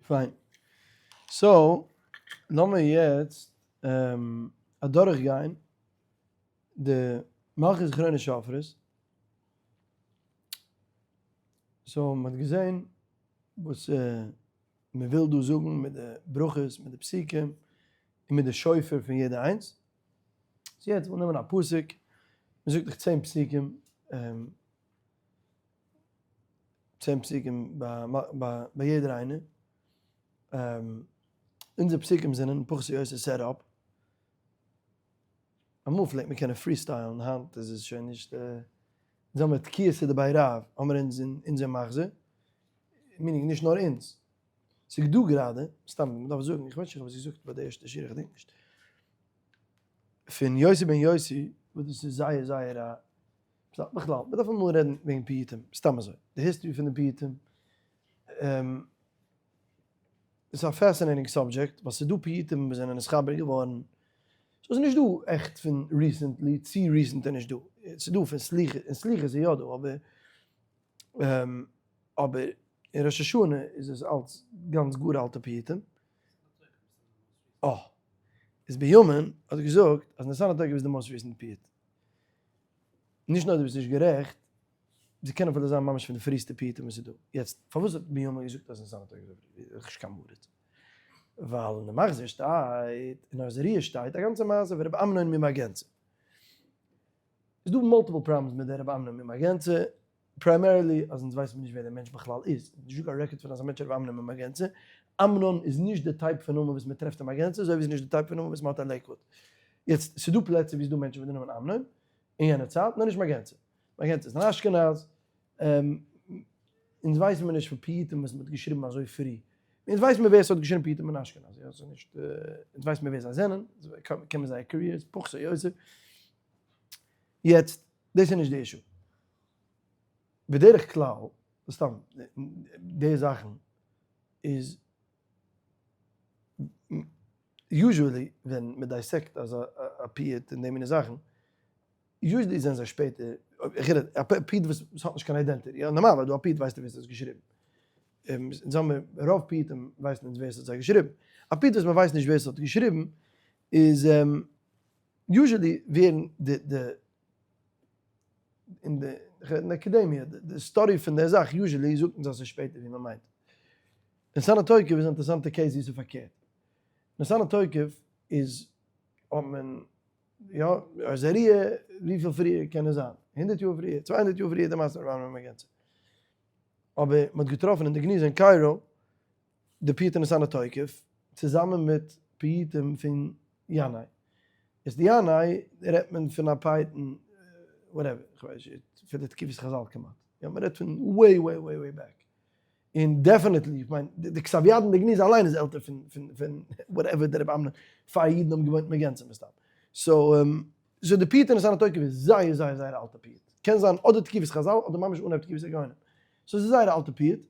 פיין. So, לאמיר יעצט אדורכגיין די מלכיות זכרונות שופרות. So, מ'האט געזען וואס מ'וויל דא זאגן מיט די ברכות, מיט די פסוקים, און מיט די שופר פון יעדע איינס. So יעצט לאמיר נעמען א פסוק, מ'זאגט דאך 10 פסוקים, 10 פסוקים ביי יעדער איינער. אונזער פסוקים זענען פחות או יותר set up. אמאל פלעגט מען קענען freestyle ן, היינט איז עס שוין נישט. אונז האמיר תקיעות דבי רב, האמיר אונז אין אונזער מחזור, meaning נישט נאר אונז. ס'איז דא גראדע, סתם מ'דארף זאגן, איך ווייס נישט איך האב עס געזאגט ביי די ערשטע שיעור, איך געדענק נישט. פון יוסי בן יוסי, וואס דאס איז זייער זייער א, בכלל, מ'דארף אמאל רעדן וועגן פיוטים, סתם אזוי, די history פון די פיוטים, איז א fascinating subject, ווייל ס'איז דא פיוטים וואס זענען נתחבר געווארן, so ס'איז נישט דא עכט פון recently, צו recent איז נישט דא, ס'איז דא פון סליחות, און סליחות איז יא דא, אבער אבער אין ראש השנה איז עס אלץ גאנץ גאר אלטע פיוטים. אה, איז ביומען האט געזאגט אז ונתנה תוקף איז די most recent פיוט. נישט נאר דו ביסט נישט גערעכט, זיי קענען אפילו זיין ממש פון די פריסטע פיוטים וואס איז דא. יעצט, פארוואס האט בנימין געזאגט אז ונתנה תוקף איז נישט קיין מורד? ווייל אין די מחזור שטייט, אין אור זרוע שטייט א גאנצע מעשה פון רבי אמנון ממגנצא. איז דא multiple problems מיט דער רבי אמנון ממגנצא, primarily אז אונז ווייסן מיר נישט ווער דער מענטש בכלל איז, נישט דא קיין record פון אזא מענטש רבי אמנון ממגנצא, אמנון איז נישט די type פון נאמען וואס מען טרעפט אין מגנצא, אזוי ווי ס'איז נישט די type פון נאמען וואס מען האט אין לעיקוואוד. יעצט, ס'איז דא פלעצער ווי ס'איז דא מענטשן מיט די נאמען אמנון, אין יענע צייט, נאר נישט מגנצא. מגנצא איז אין אשכנז, אונז ווייסן מיר נישט פון פיוטים וואס מ'האט געשריבן אזוי פרי. אונז ווייסן מיר ווער ס'האט געשריבן פיוטים אין אשכנז, יא, ס'איז נישט, אונז ווייסן מיר ווער זיי זענען, קען מען זייער careers, פחות או יותר. יעצט, דאס איז נישט די issue. בדרך כלל, סתם, די זאכן איז usually ווען מען dissect אזא א פיוט און די מיני זאכן, usually זענען זיי שפעטער, איך רעד א פיוט וואס האט נישט קיין identity, יא נארמאל ווייל דא א פיוט ווייסטו ווער ס'האט עס געשריבן, אונז האמיר רוב פיוטים ווייסן אונז ווער ס'האט זיי געשריבן, א פיוט וואס מ'ווייסט נישט ווער ס'האט געשריבן איז usually ווערן די די אין די אין academia די study פון די זאך usually זאגט אונז אז ס'איז שפעטער ווי מ'מיינט. ונתנה תוקף איז א אינטערעסאנטע case ווי ס'איז פארקערט. ונתנה תוקף איז האט מען יא אור זרוע וויפיל פריער קען עס זיין? 100 יאר פריער? 200 יאר פריער די מעשה מיט רבי אמנון מגנצא. אבער מ'האט געטראפן אין די גניזה אין קאירא די פיוט ונתנה תוקף צוזאמען מיט פיוטים פון ינאי. איז די ינאי רעדט מען פון א פייטן whatever, כ'ווייס נישט, פון די תקופת חזל כמעט. יא, מ'רעדט פון way way way way back. און definitely, איך מיין, די כתב יד אין די גניזה אליין איז עלטער פון פון פון whatever דער רבי אמנון, פאר אידן האבן געוואוינט אין מגנצא מסתם. so, so די פיוט ונתנה תוקף איז זייער זייער זייער א אלטע פיוט. קען זיין אדער תקופת חזל אדער ממש אנהייב תקופת הגאונים. so ס'איז זייער א אלטע פיוט.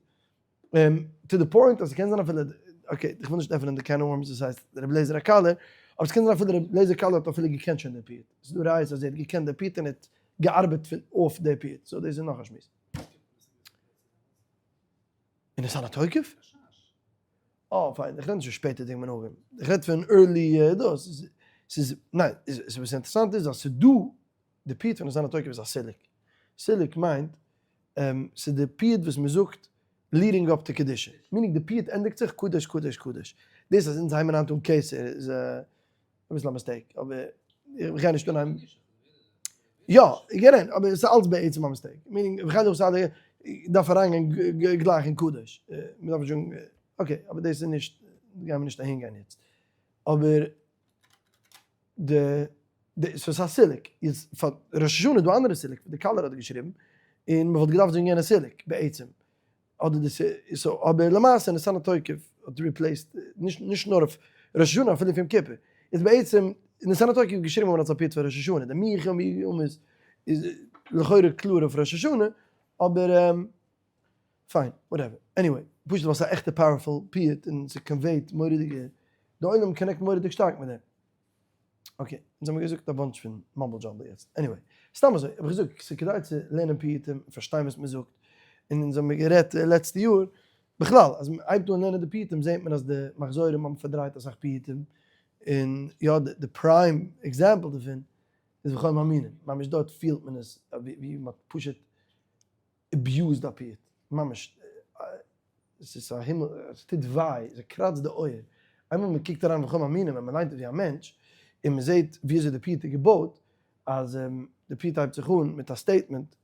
to the point אז ס'קען זיין אפילו, okay, איך וויל נישט עפענען די can worms וואס הייסט רבי לעזער הקליר, אבער ס'קען זיין אפילו רבי לעזער קאלער האט אפילו געקענט שוין די פיוט. ס'איז דא ראיות אז ער האט געקענט די פיוט און ער האט געארבעט פון אויף די פיוט. so דאס איז נאך א שמועס. ונתנה תוקף? אה, פיין, איך רעד נישט פון שפעטערדיגע מנהגים, איך רעד פון early דאס, ס'איז, ניין, וואס אינטערעסאנט איז אז ס'איז דא, די פיוט פון ונתנה תוקף איז א סילוק, סילוק מיינט, ס'איז די פיוט וואס מ'זאגט leading up to קדושה, meaning די פיוט ענדיגט זיך קדוש קדוש קדוש, דאס אז אונז הייבן היינט אן כתר איז אביסל א mistake, אבער איך גיי נישט אנהייבן. יא, איך געדענק, אבער עס איז אלץ בעצם א mistake. meaning, וכן דאס אלע דארף אריינגיין גלייך אין קדוש. מען דארף נישט זאגן, okay, אבער דאס איז נישט, גייען מיר נישט אהין גיין יעצט. אבער די, די, ס'איז א סילוק. איז פאר ראש השנה איז דא אנדערע סילוק, וואס די קאלער האט געשריבן, און מען וואלט געדארפט זאגן יענע סילוק בעצם. אדער די so אבער למעשה ונתנה תוקף האט replaced נישט נישט נאר אויף ראש השנה אפילו אויף יום כיפור איז בעצם ונתנה תוקף געשריבן געווארן אלס א פיוט פאר ראש השנה די מי יחיה ומי ימות איז לכאורה קלאר אויף ראש השנה אבער פיין whatever anyway פשוט ווייל ס'איז א עכטע powerful פיוט און ס' convey ט מורא'דיגע די עולם connect מורא'דיג שטארק מיט דעם. okay, אונז האמיר געזאגט א bunch פון mumbo jumbo יעצט. anyway, סתם אזוי, האב איך געזאגט, ס'איז כדאי צו לערנען פיוטים און פארשטיין וואס מ'זאגט. און אונז האמיר גערעדט לעצטע יאר. בכלל, אז מען הייבט אן לערנען די פיוטים זעט מען אז די מחזורים האבן פארדרייט אסאך פיוטים, און יא, די prime example דערפון איז וכל מאמינים, ממש דארט פילט מען עס ווי מען האט פשוט abused א פיוט, ממש עס איז א הימל, עס טוט וויי, עס קראצט די אויער, איינמאל מען קוקט אריין וכל מאמינים ווען מען ליינט עס ווי א מענטש, און מען זעט ווי אזוי די פיוט איז געבויט, אז די פיוט הייבט זיך אן מיט א statement,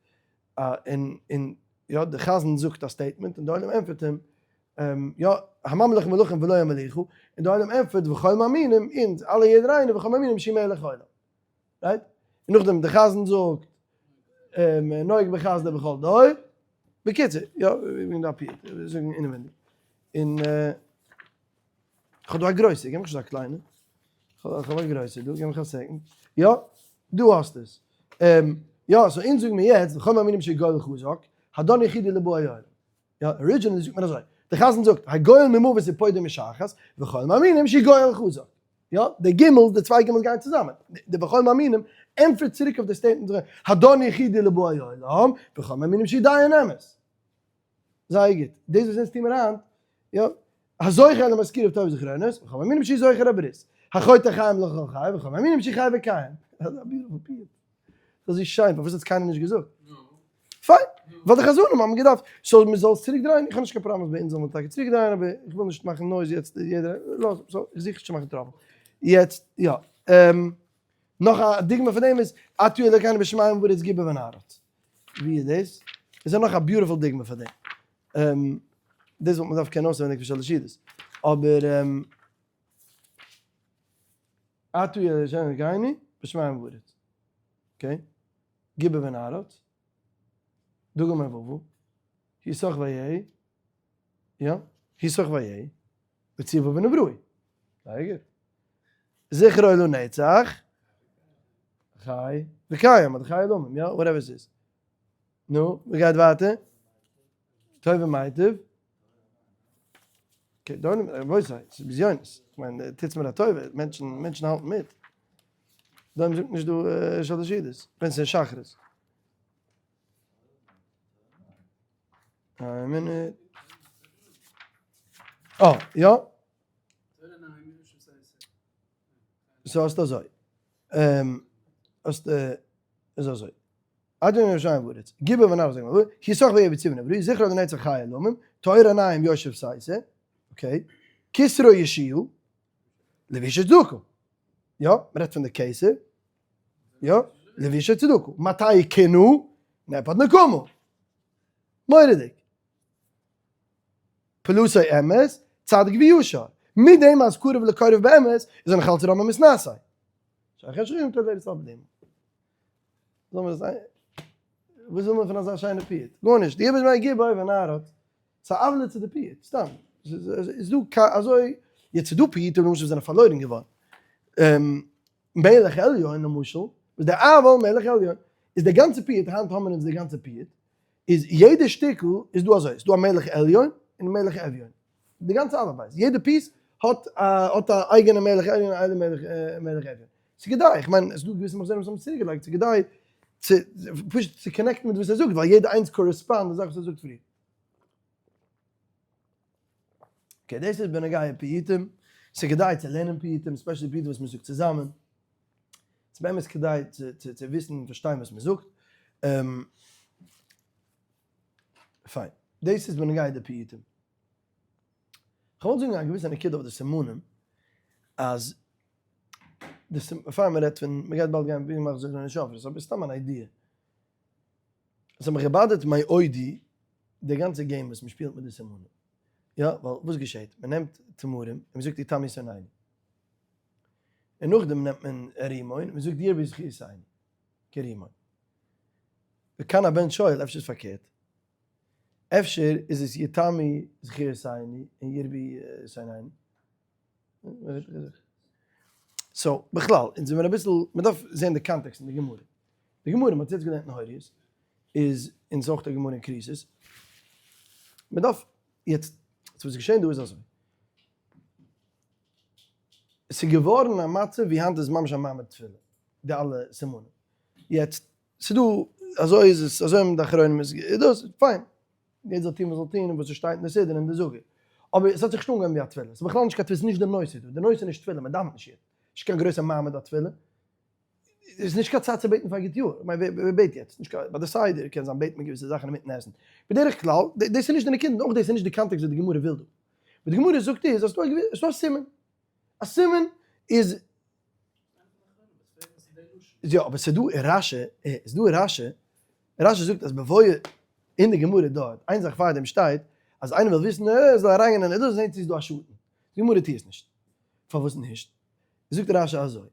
און און יא די חזן זאגט א statement און די עולם ענטפערט אים, יא הממליך מלכים ולו המלוכה, און די עולם ענטפערט וכל מאמינים, אונז אלע יעדער איינער וכל מאמינים שהוא מלך עולם. right? און נאכדעם די חזן זאגט נוהג בחסדו בכל דור. בקיצור, יא, וועגן די פיוט, זאגן אינעווענדיג. און כ'האב דא א גרויסע, גיב מיך נישט אזא קליינע. כ'האב א גרויסע דא, גיב מיך א second. יא, דא האסטו עס. יא, so אונז זאגן מיר יעצט, וכל מאמינים שהוא גואל חזק, הדן יחידי לבאי עולם. יא, originally זאגט מען אזוי. די חזן זאגט, הגואל ממוות ופודה משחת, וכל מאמינים שהוא גואל חזק. יא, די גימל'ס, די צוויי גימל'ס גייען צוזאמען. די וכל מאמינים ענטפערט צוריק אויף די statement, הדן יחידי לבאי עולם, וכל מאמינים שהוא דיין אמת. זייער גוט. דאס וואס אונז טוהן מיר היינט, יא, הזוכר למזכיריו טוב זכרונות, וכל מאמינים שהוא זוכר הברית. החוטר חיים לכל חי, וכל מאמינים שהוא חי וקיים. אזא beautiful פיוט. דאס איז שיין, פארוואס האט עס קיינער נישט געזאגט? פיין, ווייל די חזנים האבן געדארפט, so מען זאל עס צוריק דרייען, איך האב נישט קיין פראבלעם אז ביי אונז זאל מען טאקע צוריק דרייען, אבער איך וויל נישט מאכן noise יעצט, יעדער, לאז, so איך זוך נישט צו מאכן trouble. יעצט, יא, נאך א דוגמא פון דעם איז, אתה הוא אלוקינו בשמים ובארץ גיבור ונערץ. ווי איז דאס? איז דא נאך א beautiful דוגמא פאר דעם. דאס וואלט מען דארף קענען אויסווענדיג פון שלש סעודות. אבער אתה הוא אלוקינו בשמים ובארץ. okay. גיבור ונערץ. דוגמא וואו. היסח ויהי. יא. היסח ויהי. וציוה ונבראי. זייער גוט. זכרו לנצח. חי וקיים, אדער חי עולמים, יא, whatever עס איז. נו, ווי גייט ווייטער? טוב ומיטיב. okay, דא רבותי, ס'איז בזיונות. כ'מיין, טוטס מיר א טובה, מענטשן, מענטשן האלטן מיט. דא מ'זאגט נישט דא שלש סעודות, ווען ס'איז שחרית. איין מינוט. אה, יא. so האסטו אזוי. האסט איז אזוי. אדון ירושלים בארץ. גיבור ונער זאגן מיר, היסח ויביא ציון עברי, זכרו לנצח חי עולמים, טהור עיניים יושב סייסע, okay. כתרו ישועה, לבושי צדקה. יא, מ'רעדט פון די כתר. יא, לבושי צדקה. מטהו קנאה, נאפד נקמה. מורא'דיג. פעולתו אמת, צדיק וישר. מיט דעם אז קרוב לקרוב באמת, איז ער נאך אלץ רמה מתנשא. זאל מען זיין, וואס וויל מען פון אזא שיינע פיוט? גארנישט, די איבער איז גיבור ונער האט, ס'איז א עוולה צו די פיוט, סתם. איז דא קיין אזוי, יעצט איז דא פיוטים למשל וואס זענען פארלוירן געווארן. מלך עליון למשל, וואס דער אבל מלך עליון, איז דער גאנצע פיוט, היינט האבן מיר אונז די גאנצע פיוט, איז יעדע שטיקל איז דא אזוי, ס'איז דא א מלך עליון און מלך אביון, די גאנצע אלף בית, יעדע piece האט א האט א אייגענע מלך עליון און אייגענע מלך מלך אביון, ס'איז כדאי, איך מיין עס איז דא געוויסע מחזורים וואס האבן עס צוריקגעלייגט, ס'איז כדאי צו פשוט צו connect ן מיט וואס ער זאגט, ווייל יעדע איינס correspond די זאך וואס ער זאגט פריער. okay, דאס איז בנוגע פיוטים, ס'איז כדאי צו לערנען פיוטים, especially פיוטים וואס מ'זאגט צוזאמען, ס'איז באמת כדאי צו וויסן און פארשטיין וואס מ'זאגט. פיין, דאס איז בנוגע די פיוטים. כ'וואלט זאגן א געוויסע נקודה אויף די סימנים, אז די סימ, פאר מ'רעדט פון, מ'גייט באלד גיין ווי מ'מאכט זכרונות שופרות, אבער סתם אן idea. עס האט מיך געבאדערט מאודי די גאנצע game וואס מ'שפילט מיט די סימנים. יא, ווייל וואס געשעט? מ'נעמט תמרים און מ'זאגט יתמו שונאינו. און נאכדעם נעמט מען רימון און מ'זאגט ירבו זכיותינו כרימון. וכאן הבן שואל, אפשר איז פארקערט? אפשר איז עס יתמו זכיותינו און ירבו שונאינו? so, בכלל, אונז זעמיר אביסל, מ'דארף זען די context אין די גמרא. די גמרא, מ'האט יעצט געלערנט אין הוריות, איז אונז אויך די גמרא אין כריתות. מ'דארף יעצט, וואס איז געשען דא איז אזוי. עס איז געווארן א מצב ווי היינט איז ממש א מעמד תפילה, די אלע סימנים. יעצט, ס'איז דא, אזוי איז עס, אזוי האבן די אחרונים עס, דאס, פיין. יעדער זאל טון וואס זאל טון און וואס עס שטייט אין די סידור און די זאגער. אבער עס האט זיך נישט אנגעהויבן ווי א תפילה. עס איז בכלל נישט קיין תפילה, עס איז נישט די נושא דא. די נושא איז נישט תפילה, מען דאווענט נישט יעצט. נישט קיין גרויסע מעמד התפילה. עס איז נישט קיין צייט צו בעטן פאר א גוט יאר. איך מיין ווער בעט יעצט? נישט קיין, ביי די סדר קען זיין בעט מען געוויסע זאכן אינמיטן עסן. בדרך כלל, דאס איז נישט די נקודה, און אויך דאס איז נישט די context וואס די גמרא וויל דא. וואס די גמרא זאגט איז אז עס איז דא א סימן. א סימן איז. יא, אבער ס'איז דא אין רש"י, ס'איז דא אין רש"י, רש"י זאגט אז בבואה אין די גמרא דארט, איין זאך פאר דעם שטייט, אז איינער וויל וויסן ער זאל אריינגיין אין עדות זען צו ס'איז דא א שאטן. די גמרא טוה עס נישט. פארוואס נישט? זאגט רש"י אזוי,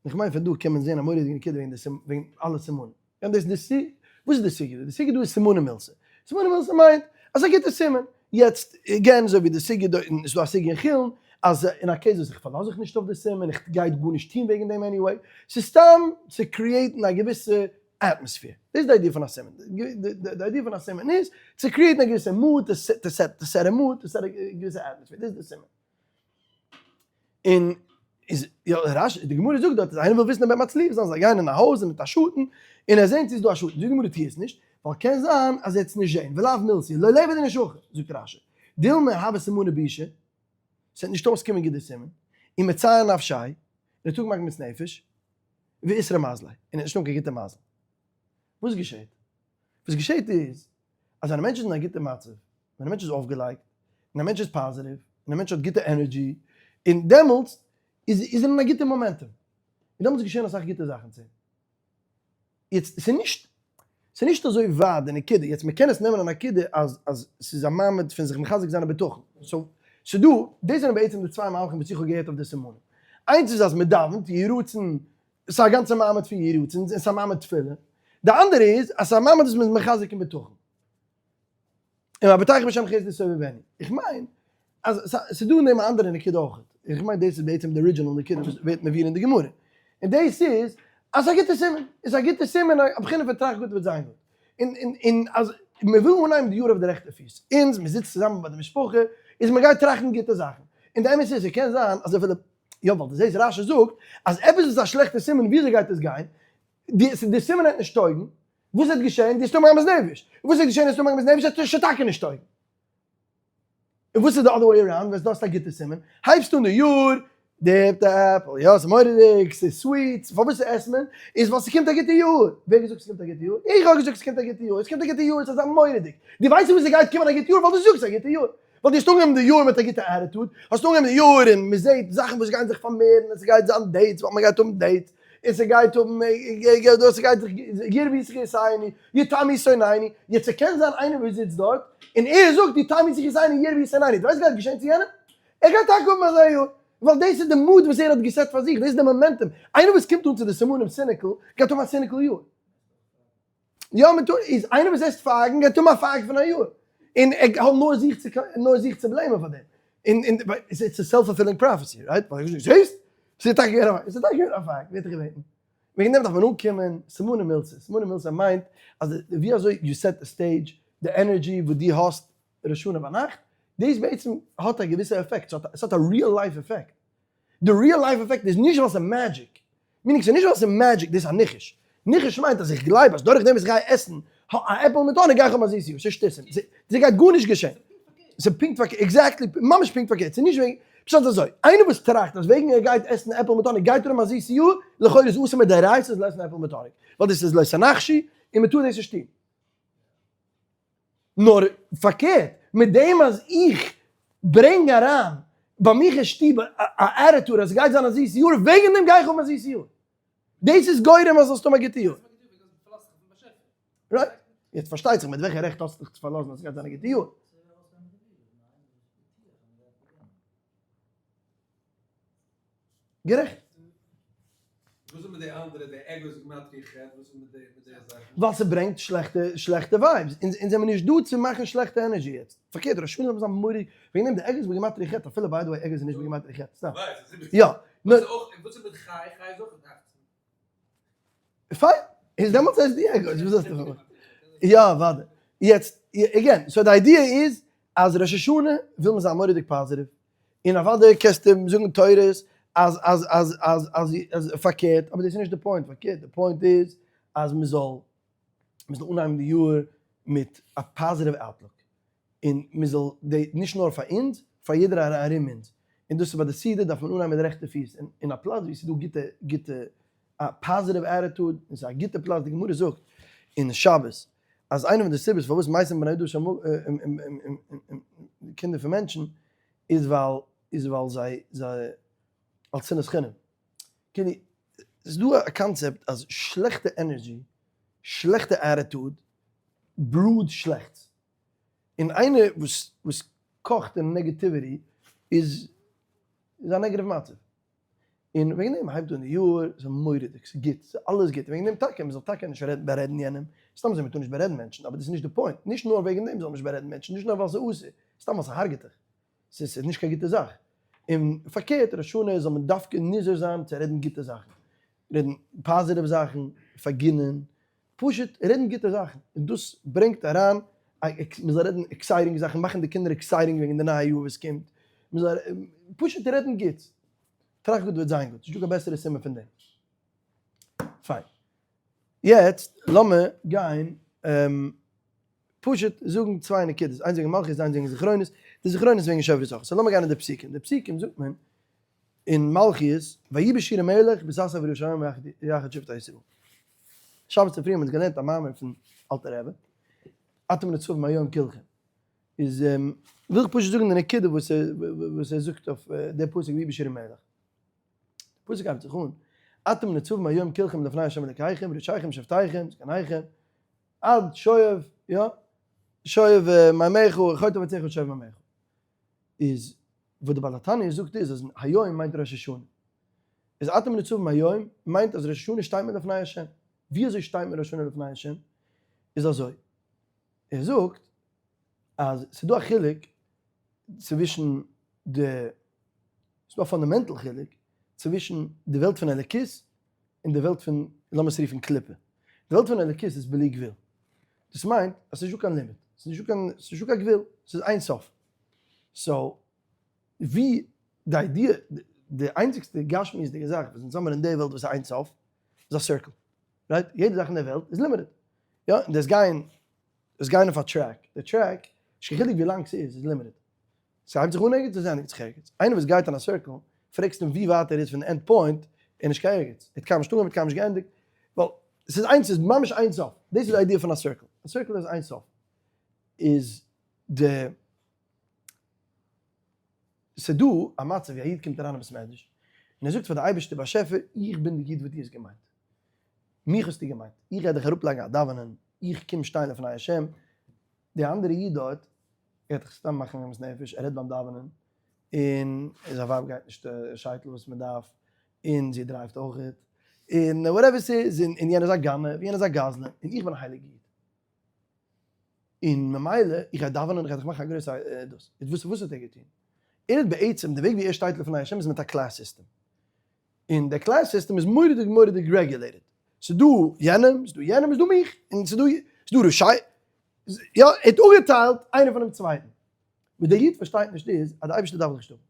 איך מיין פון דא קען מען זען א מורא'דיגע נקודה וועגן די וועגן אלע סימנים. און דאס די סי, וואס איז די סוגיא דא? די סוגיא דא איז סימנא מילתא. סימנא מילתא מיינט אז א גוטע סימן. יעצט again אזוי ווי די סוגיא דא, און ס'איז דא א סוגיא אין חולין, אז אין א case וואס איך פארלאז זיך נישט אויף די סימן, איך גיי גארנישט טון וועגן דעם anyway, ס'איז סתם צו create ן א געוויסע atmosphere. דאס איז די idea פון א סימן. די idea פון א סימן איז צו create ן א געוויסע mood, to set a mood, to set א געוויסע atmosphere. דאס איז די סימן. און איז יא רש די גמרא זאגט דארט אז איינער וויל וויסן אויב ער מצליח זיין זאל גיין אין א הויז מיט א שאטן און ער זעהן צו איז דא א שאטן זאגט די גמרא טוה עס נישט ווייל קען זיין אז ער וועט עס נישט זעהן ולאו מילתא לא ליעבד איניש הכי זאגט רש"י דילמא הוי סימנא בישא עס וועט נישט אויסקומען גוט די סימן און מצייר נפשיה און ער טאג עגמת נפש ואיתרע מזליה און ער האט נישט קיין גוטע מזל וואס געשעהט וואס געשעהט איז אז ווען א מענטש איז אין א גוטע מצב, ווען א מענטש איז אויפגעלייגט, און א מענטש איז positive, און א מענטש האט גוטע energy, און דעמאלטס איז איז ער אין א גוטע momentum, און דעמאלטס געשען אסאך גוטע זאכן צו אים. יעצט, ס'איז נישט, ס'איז נישט אזוי ווייט די נקודה, יעצט מ'קען עס נעמען א נקודה אז אז ס'איז א מעמד פון זיך מחזק זיין אין בטחון, so ס'איז דא, דאס זענען בעצם די צוויי מהלכים וואס איך האב געהערט אויף די סימנים. איינס איז אז מ'דאווענט, יהי רצון ס'איז א גאנצע מעמד פון יהי רצון, און ס'איז א מעמד תפילה. די אנדערע איז אז ס'איז א מעמד וואס מ'איז מחזק אין בטחון. און הבטחת בשם חסד יסובבני. איך מיין אז ס'איז דא אין דעם א אנדערע נקודה אויך. איך מיין דאס איז בעצם די original נקודה וואס ווערט מבואר אין די גמרא. און דאס איז אז ס'איז א גוטע סימן. איז א גוטע סימן, א בחינה פון טראכט גוט וועט זיין גוט. און און און אז מ'וויל אנהייבן די יאר אויף די רעכטע פיס. אונז, מ'זיצט צוזאמען ביי די משפחה, איז מ'גייט טראכטן גוטע זאכן. און די אמת איז, ס'קען זיין אז אפילו יא ווייל דו זעסט רש"י זאגט אז עפעס איז א שלעכטע סימן וויאזוי גייט עס גיין? די די סימן וועט נישט טויגן, וואס וועט געשען? די סתם עגמת נפש, וואס וועט געשען די סתם עגמת נפש וועט שוין טאקע נישט טויגן. און וואס איז די other way around ווען דו האסט א גוטע סימן הייבסט אן די יאר דיפט עפל יא ס'איז מורא'דיג ס'איז sweet פארוואס עסט מען? איז ווייל ס'קומט א גוטע יאר, ווער האט געזאגט ס'קומט א גוטע יאר? איך האב געזאגט ס'קומט א גוטע יאר, עס קומט א גוטע יאר ס'איז אזא מורא'דיג, דו ווייסט וואס ס'גייט קומען א גוטע יאר ווייל דו זאגסט א גוטע יאר. ווייל דו האסט אנגעהויבן די יאר מיט א גוטע attitude, האסט אנגעהויבן די יאר און מען זעט זאכן וואס גייען זיך פארמערן, און ס'גייט זיין dates ווייל מען גייט האבן dates, און ס'גייט האבן דאס, ס'גייט זיך ירבו שיחותינו, יתמו שונאינו, יעצט ס'קען זיין איינער וואס זיצט דארט און ער זאגט יתמו שיחותינו ירבו שונאינו, דו ווייסט וואס גייט געשען צו יענעם? ער גייט טאקע האבן אזא יאר, ווייל דאס איז די mood וואס ער האט גע set פאר זיך, דאס איז די momentum, איינער וואס קומט אן צו די סימנים cynical גייט האבן א cynical יאר. יא מען טאר איז איינער וואס עסט פייגן גייט האבן א פייג פון א יאר און ער האט נאר זיך צו נאר זיך צו blame ען פאר דעם און און it's a self fulfilling prophecy right ווייל איך זאג זעסט ס'איז טאקע געווען א פייג ס'איז טאקע געווען א פייג ווער האט דיך געבעטן וועגן דעם דארף מען אנקומען סימנא מילתא סימנא מילתא מיינט אז ווי אזוי you set the stage די energy וואס דו האסט ראש השנה ביינאכט דאס בעצם האט א געוויסע effect ס'האט א real life effect די real life effect איז נישט ווייל ס'איז magic, meaning ס'איז נישט ווייל ס'איז magic, דאס איז א ניחוש, ניחוש מיינט אז איך גלייב אז דורך דעם וואס איך גיי עסן א עפל מיט האניג גיי איך האבן א זיס יאר, ס'איז שטותים, ס'גייט גארנישט געשען, ס'איז פונקט פארקערט, exactly, ממש פונקט פארקערט, ס'איז נישט וועגן, פשט איז אזוי, איינער וואס טראכט אז וועגן ער גייט עסן עפל מיט האניג גייט ער האבן א זיס יאר, לכאורה איז אסור מדאורייתא זאל עסן עפל מיט האניג, ווייל דאס איז לא תנחשו און מ'טאר דאס נישט טון. נאר פארקערט, מיט דעם אז איך ברענג אריין ביי מיך אין שטוב א attitude אז ס'גייט זיין א זיס יאר, וועגן דעם גיי איך האבן א זיס יאר. דאס איז גורם אז זאלסט האבן א גוטע יאר. right. יעצט פארשטייט זיך מיט וועלכע רעכט האסטו דיך צו פארלאזן אז ס'גייט זיין א גוטע יאר? גערעכט. וואס איז מיט די אנדערע, די אגוז גימטריא ח', וואס איז מיט די מיט די זאכן? ווייל ס'ברענגט שלעכטע שלעכטע vibes, אונז אונז זעמיר נישט דא צו מאכן שלעכטע energy יעצט, פארקערט ראש השנה זאל מען זיין מורא'דיג, וועגן דעם די אגוז בגימטריא ח', אפילו by the way אגוז איז נישט בגימטריא ח', סתם. כ'ווייס, ס'איז זיבעצן. יא. וואס איז אויך, וואס איז מיט חי, חי איז אויך אכצן. פיין, איז דעמאלטס הייסט די אגוז, וואס האסטו פון מיר? יא אוודאי. יעצט, again, so די idea איז אז ראש השנה וויל מען זיין מורא'דיג positive, און אוודאי קענסטו זאגן תורות אז אז אז אז אז אז פארקערט, אבער דאס איז נישט די point, פארקערט די point איז אז מען זאל מען זאל אנהייבן די יאר. מיט א positive outlook, און מען זאל די, נישט נאר פאר אונז, פאר יעדער ארום אונז, און דאס איז ביי די סעודה דארף מען אנהייבן מיט די רעכטע פיס, און אין א פלאץ ווי ס'איז דא גוטע גוטע א positive attitude, און ס'איז א גוטע פלאץ, די גמרא זאגט אין שבת אז איינע פון די סיבות פארוואס מתים בני אדם שם קינדער פון מענטשן איז ווייל איז ווייל זיי זיי אלס שנאת חינם, כאילו ס'איז דא א קאנצעפט אז שלעכטע energy, שלעכטע attitude breed שלעכטס, און איינער וואס וואס קאכט אין negativity איז איז א negative מצב. און וועגן דעם הייבט אן די יאר, ס'איז מורא'דיג, ס'איז גוט, ס'איז אלעס גוט, וועגן דעם טאקע, מ'זאל טאקע נישט רעדן בארעדן יענעם, סתם אזוי מ'טאר נישט בארעדן מענטשן, אבער דאס איז נישט די point, נישט נאר וועגן דעם זאל מען נישט בארעדן מענטשן, נישט נאר ווייל ס'איז אסור, סתם ווייל ס'הארגעט דיך, ס'איז ס'איז נישט קיין גוטע זאך, און פארקערט ראש השנה זאל מען דווקא נזהר זיין צו רעדן גוטע זאכן, רעדן positive זאכן, פארגינען, פשוט רעדן גוטע זאכן, און דאס ברענגט אריין מען זאל רעדן exciting זאכן, מאכן די קינדער exciting וועגן די נייע יאר וואס קומט, מען זאל פשוט רעדן גוטס, טראכט גוט וועט זיין גוט, נישטא קיין בעסערע סימן פון דעם. פיין. יעצט לאמיר גיין פשוט זאגן צוויי נקודות, איינס וועגן מלכיות איינס וועגן זכרונות, די זכרונות וועגן שופרות אויך, so לאמיר גיין אין די פסוקים, די פסוקים זאגט מען אין מלכיות, ויהי בשיר המלך בהתאסף ירושלים יחד שבטי ישראל. שבת צופרי האבן אונז געלערנט א מאמר פון אלטער רבי, אתם נצבים היום כלכם. איז וויל איך פשוט זאגן די נקודה וואס וואס ער זאגט אויף די פסוק ויהי בשיר המלך. די פסוק הייבט זיך אן, אתם נצבים היום כלכם לפני ה' אלקיכם, ראשיכם שבטיכם, זקניכם, עד שואב, יא, שואב מימיך, חוטב עציך ושואב מימיך. איז וואס די בעל התניא זאגט איז אז היום מיינט ראש השנה. איז אתם נצבים היום מיינט אז ראש השנה שטייט מען לפני השם. ווי אזוי שטייט מען ראש השנה לפני השם? איז אזוי, ער זאגט אז ס'איז דא א חילוק צווישן די, ס'איז דא א fundamental חילוק צווישן די וועלט פון אלוקות און די וועלט פון, לאמיר עס רופן קליפה. די וועלט פון אלוקות איז בלי גבול. דאס מיינט אז ס'איז נישטא קיין limit, ס'איז נישטא קיין, ס'איז נישטא קיין גבול, ס'איז אין סוף. so, ווי די idea, די איינציגסטע גשמיות'דיגע זאך וואס אונז האבן אין די וועלט וואס איז אין סוף, איז א circle. Right? יעדע זאך אין די וועלט איז limited. יא, און דאס גיין, דאס גיין אויף א track, די track, נישט קיין חילוק ווי לאנג ס'איז, איז limited. ס'הייבט זיך אן ערגעץ און ס'ענדיגט זיך ערגעץ. איינער וואס גייט אין א circle, פרעגסט אים ווי ווייט ער איז פון די end point, איז נישט קיין ערגעץ. ער האט קיינמאל נישט אנגעהויבן, ער האט קיינמאל נישט געענדיגט. ווייל ס'איז איינס, ס'איז ממש אין סוף. דאס איז די idea פון א circle. א circle איז אין סוף. איז די. ס'איז דא א מצב ווי א איד קומט אריין אין בית מדרש, און ער זאגט פאר די אייבערשטער באשעפער, איך בין די איד וואס דו האסט געמיינט. מיך האסטו געמיינט. איך גיי דיך אראפלייגן א דאווענען, איך קום שטיין לפני השם. די אנדערע איד דארט, ער האט זיך סתם מאכן עגמת נפש, ער רעדט ביים דאווענען, און זיין ווייב גייט נישט שייטל וואס מען דארף, און זי drive ט אויכעט, און whatever ס'איז, און יענער איז א גנב, און יענער איז א גזלן, און איך בין א הייליגע איד. און ממילא, איך גיי דאווענען, איך גיי דיך מאכן א גרויסע דאס. איז וואס וואס האט ער געטון? ער האט בעצם, די וועג ווי ער שטייט לפני השם איז מיט א class system. און דער class system איז מורא'דיג מורא'דיג regulated. ס'איז דא יענעם, ס'איז דא יענעם, ס'איז דא מיך, און ס'איז דא, ס'איז דא רשעי, יא, ער האט אפגעטיילט איינער פונעם צווייטן. וואס דער איד פארשטייט נישט איז, אז דער אייבערשטער דארף דיך נישט האבן.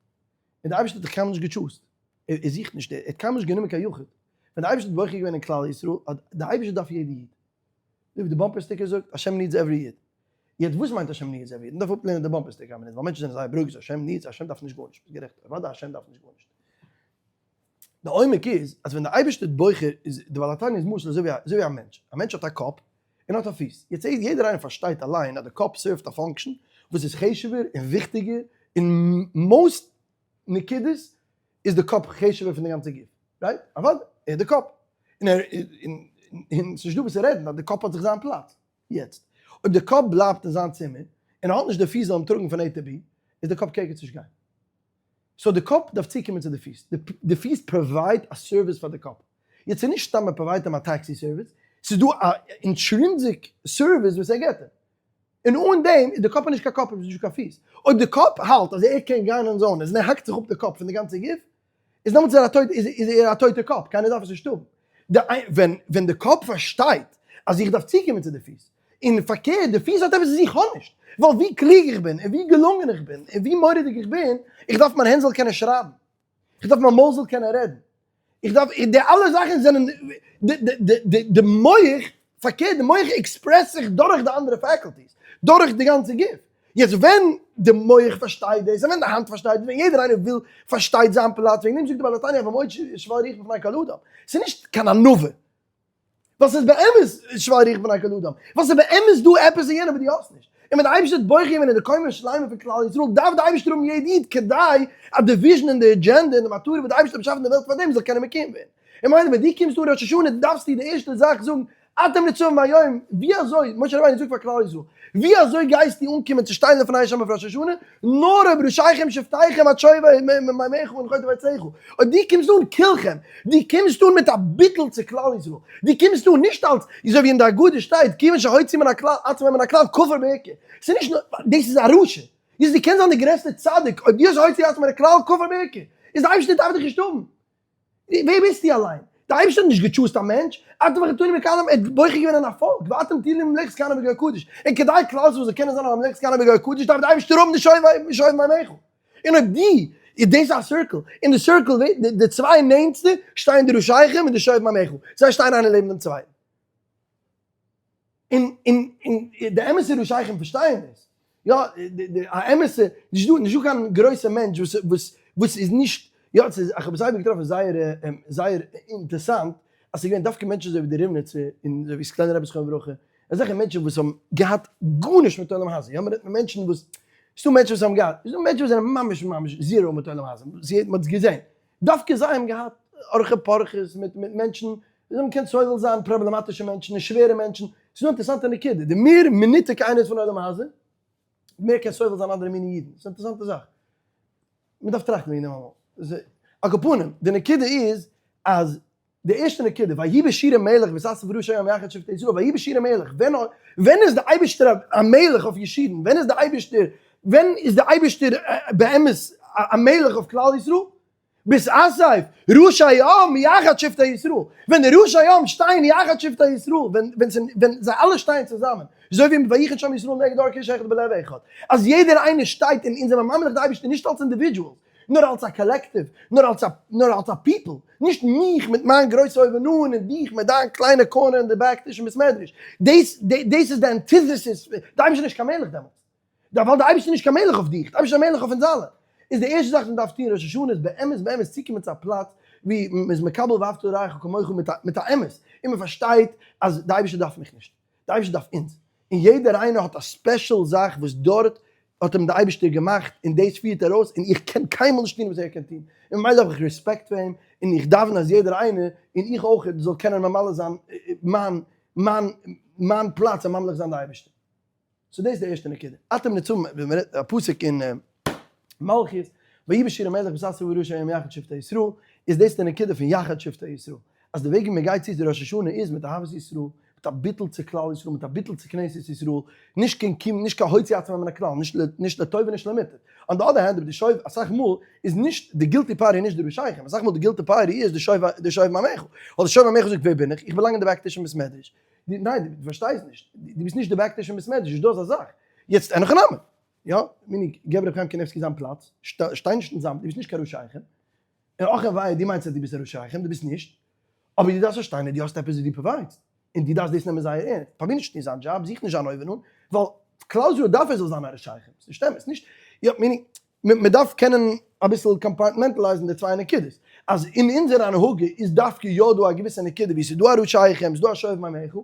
און דער אייבערשטער האט דיך קיינמאל נישט גע choose ט. ער זוכט נישט, ער האט קיינמאל נישט גענומען קיין יחיד. ווען דער אייבערשטער האט בוחר געווען אין כלל ישראל, האט דער אייבערשטער דארף יעדע איד. אזוי ווי די bumper sticker זאגט, השם needs every איד. יעצט וואס מיינט השם needs every איד? מ'דארף אפלערנען די bumper sticker א מינוט, ווייל מענטשן זענען זייער ברוגז, השם needs, השם דארף נישט גארנישט. ביסט גערעכט, אוודאי השם דארף נישט גארנישט. די עומק איז, אז ווען די אייבערשטער האט בוחר, איז די בעל התניא איז משל אזוי ווי אזוי ווי א מענטש. א מענטש האט א קאפ, און האט א פיס. יעצט יעדער איינער פארשטייט אליין אז די קאפ serve ט א function וואס איז חשוב'ער און וויכטיגער אין most נקודות איז די קאפ חשוב'ער פון די גאנצע גוף, right? אוודאי, ער איז די קאפ. און ער און ס'נישט דא וואס צו רעדן אז די קאפ האט זיך זיין פלאץ. יעצט, אויב די קאפ בלייבט אין זיין צימער, און ער האט נישט די פיס זאל אים טראגן פון A to B, איז די קאפ קעגעץ נישט גיין. so די קאפ דארף צוקומען צו די פיס. די פיס provide א service פאר די קאפ. יעצט ס'איז נישט סתם ער provide ט אים א taxi service, ס'איז דא א intrinsic service וואס ער געבט אים. און אן דעם איז די קאפ נישט קיין קאפ און נישט קיין פיס. אויב די קאפ האלט אז ער קען גיין אן זיין און ער האקט זיך אפ די קאפ פון די גאנצע גוף, איז דעמאלטס איז ער א טויט איז ער א טויטע קאפ, קיינער דארף עס נישט האבן. די ווען ווען די קאפ פארשטייט אז איך דארף צוקומען צו די פיס, און פארקערט די פיס האט עפעס וואס איך האב נישט, ווייל ווי קלוג איך בין און ווי געלונגען איך בין און ווי מורא'דיג איך בין, איך דארף מיין הענט זאל קענען שרייבן, איך דארף מיין מויל זאל קענען רעדן, איך דארף, די אלע זאכן זענען, די מח. פארקערט די מח express ט זיך דורך די אנדערע faculties, דורך די גאנצע גוף. יעצט ווען די מח פארשטייט דאס, און ווען די האנט פארשטייט דאס, ווען יעדער איינער וויל פארשטייט זיין פלאץ, וועגן דעם זאגט די בעל התניא הוי מאוד שפל רוח בפני כל אדם. ס'איז נישט קיין ענווה. ווייל ס'איז באמת שפל רוח בפני כל אדם. ווייל ס'איז באמת דא עפעס אין יענעם וואס דו האסט נישט. און ווען די אייבערשטער האט בוחר געווען אין די קומה שלימה פון כלל ישראל, דארף די אייבערשטער האבן יעדע איד כדי אז די vision און די agenda און די מטרה וואס די אייבערשטער האט באשאפן די וועלט פאר דעם זאל קענען מקוים ווערן. און ממילא ווען דו קומסט אן ראש השנה דארפסטו די ערשטע זאך זאגן אתם נצבים היום, ווי אזוי, משה רבינו זאגט פאר כלל ישראל, ווי אזוי גייסטו אנקומען צו שטיין לפני השם אויף ראש השנה, נאר אויב ראשיכם שבטיכם עד שואבי מימיך און חוטב עציך, אויב דו קומסט אן כולכם, דו קומסט אן מיט א ביטול צו כלל ישראל, דו קומסט אן נישט אלס, אזוי ווי אין די הגדה שטייט, כיוון שהוציא מן הכלל עצמו מן הכלל כפר בעיקר, ס'איז נישט נאר, דאס איז א רשע, איז דו קענסט זיין די גרעסטע צדיק, אויב דו האסט הוציא עצמו מן הכלל כפר בעיקר, איז די אייבערשטער דארף דיך נישט האבן. ווער ביסטו אליין? דער אייבערשטער האט נישגע choose ט א מענטש, אתם בחרתנו מכל העמים, ער האט בוחר געווען אין א פאלק, ואתם תהיו לי ממלכת כהנים וגוי קדוש, און כדי כלל ישראל זאל קענען זיין א ממלכת כהנים וגוי קדוש דארף דער אייבערשטער האבן די שואבי מימיך, און אויב די, איז דאס א circle, אין די circle די צוויי נענטסטע שטייען די ראשיכם און די שואבי מימיך, זיי שטייען איינער לעבן דעם צווייטן. און און און די אמת'ע ראשיכם פארשטייען דאס, יא, די א אמת'ע, נישט דא נישט דא קיין גרויסע מענטש וואס וואס וואס איז נישט, יא, ס'איז, איך האב עס אייביג געטראפן זייער זייער אינטערסאנט, אז ס'איז געווען דווקא מענטשן אזוי ווי די רימניצער און אזוי ווי סקולענער רבי זכרונו לברכה, אזעלכע מענטשן וואס האבן געהאט גארנישט מיט עולם הזה, יא, מ'רעדט פון מענטשן וואס, ס'דא מענטשן וואס האבן געהאט, ס'דא מענטשן וואס זענען ממש ממש zero מיט עולם הזה, מ'האט עס געזען, דווקא זיי האבן געהאט ארחי פרחי'ס מיט מיט מענטשן, זיי האבן געקענט סובל זיין פראבלעמאטישע מענטשן און שווערע מענטשן, ס'איז דא אינטערעסאנטע נקודה, די מער מנותק איינער איז פון עולם הזה, די מער קען סובל זיין אנדערע מיני אידן, ס'איז א אינטערעסאנטע זאך, מ'דארף טראכטן וועגן דעם אמאל. על כל פנים, די נקודה איז אז די ערשטע נקודה, ויהי בישורון מלך בהתאסף ראשי העם יחד שבטי ישראל, ויהי בישורון מלך, ווען ווען איז די אייבערשטער א מלך אויף ישורון, ווען איז די אייבערשטער, ווען איז די אייבערשטער באמת א מלך אויף כלל ישראל? בהתאסף ראשי העם יחד שבטי ישראל, ווען די ראשי העם שטייען יחד שבטי ישראל, ווען ווען זיי אלע שטייען צוזאמען, אזוי ווי ויחן שם ישראל נגד ההר כאיש אחד בלב אחד, אז יעדער איינער שטייט און אונז זעמער ממליך די אייבערשטער נישט אלס individuals, נאר אלס א collective, נאר אלס א נאר אלס א people, נישט מיך מיט מיין גרויסע אויבן אן און דיך מיט דיין קליינע corner אין די back טיש אין בית מדרש, דאס דאס איז די antithesis, די אייבערשטער איז נישט קיין מלך דעמאלטס, ווייל די אייבערשטער איז נישט קיין מלך אויף דיך, די אייבערשטער איז א מלך אויף אונז אלע, איז די ערשטע זאך וואס מען דארף טון ראש השנה איז באמת באמת צוקומען צו א פלאץ ווי מען איז מקבל ואהבת לרעך כמוך מיט א מיט א אמת, און מען פארשטייט אז די אייבערשטער דארף מיך נישט, די אייבערשטער דארף אונז, און יעדער איינער האט א special זאך וואס דארט האט אים די אייבערשטער געמאכט און דאס פירט ער אויס, און איך קען קיינמאל נישט טון וואס ער קען טון, און ממילא האב איך רעספעקט פאר אים, און איך דאווען אז יעדער איינער, און איך אויך, זאל קענען ממלא זיין מיין מיין מיין פלאץ און ממליך זיין די אייבערשטער. so דאס איז די ערשטע נקודה. אתם נצבים, ווען מען רעדט א פסוק אין מלכיות, ויהי בישורון מלך בהתאסף ראשי העם יחד שבטי ישראל, איז דאס די נקודה פון יחד שבטי ישראל, אז די וועג ווי מען גייט צו צו ראש השנה איז מיט אהבת ישראל, מיט א ביטול צו כלל ישראל, מיט א ביטול צו כנסת ישראל, נישט קיין קים, נישט קיין הוציא עצמו מן הכלל, נישט נישט לטוב און נישט למוטב. on the other hand, די שואב, אסאך מאל איז נישט די guilty party נישט די ראשיכם, אסאך מאל די guilty party איז די שואב די שואבי מימיך, ווייל די שואבי מימיך זאגט ווער בין איך, איך באלאנג אין די back טיש אין בית מדרש, ניין דו פארשטייסט נישט, דו ביסט נישט די back טיש אין בית מדרש, נישט דא אזא זאך, יעצט אין הכי נמי, יא, meaning געב ר' חיים קניבסקי זיין פלאץ, שטיי נישט אין זיין, דו ביסט נישט קיין ראשיכם, און אך און וויי דו מיינסט אז דו ביסט א ראשיכם, דו ביסט נישט, אבער דו דארפסט פארשטיין אז דו האסט עפעס וואס דו provide סט, און דו דארפסט דאס נעמען זייער ערנסט, פרוביר נישט טון זיין דזשאב, זוך נישט זיין אויבן אן, ווייל כלל ישראל דארף ער זאל זיין א ראשיכם, ס'נישט אמת, נישט, יא, meaning, מען דארף קענען אביסל compartmentalize ן די צוויי נקודות, אז אין אונזער הנהגה איז דווקא יא דא א געוויסע נקודה ווי ס'איז דא א ראשיכם, ס'איז דא א שואבי מימיך,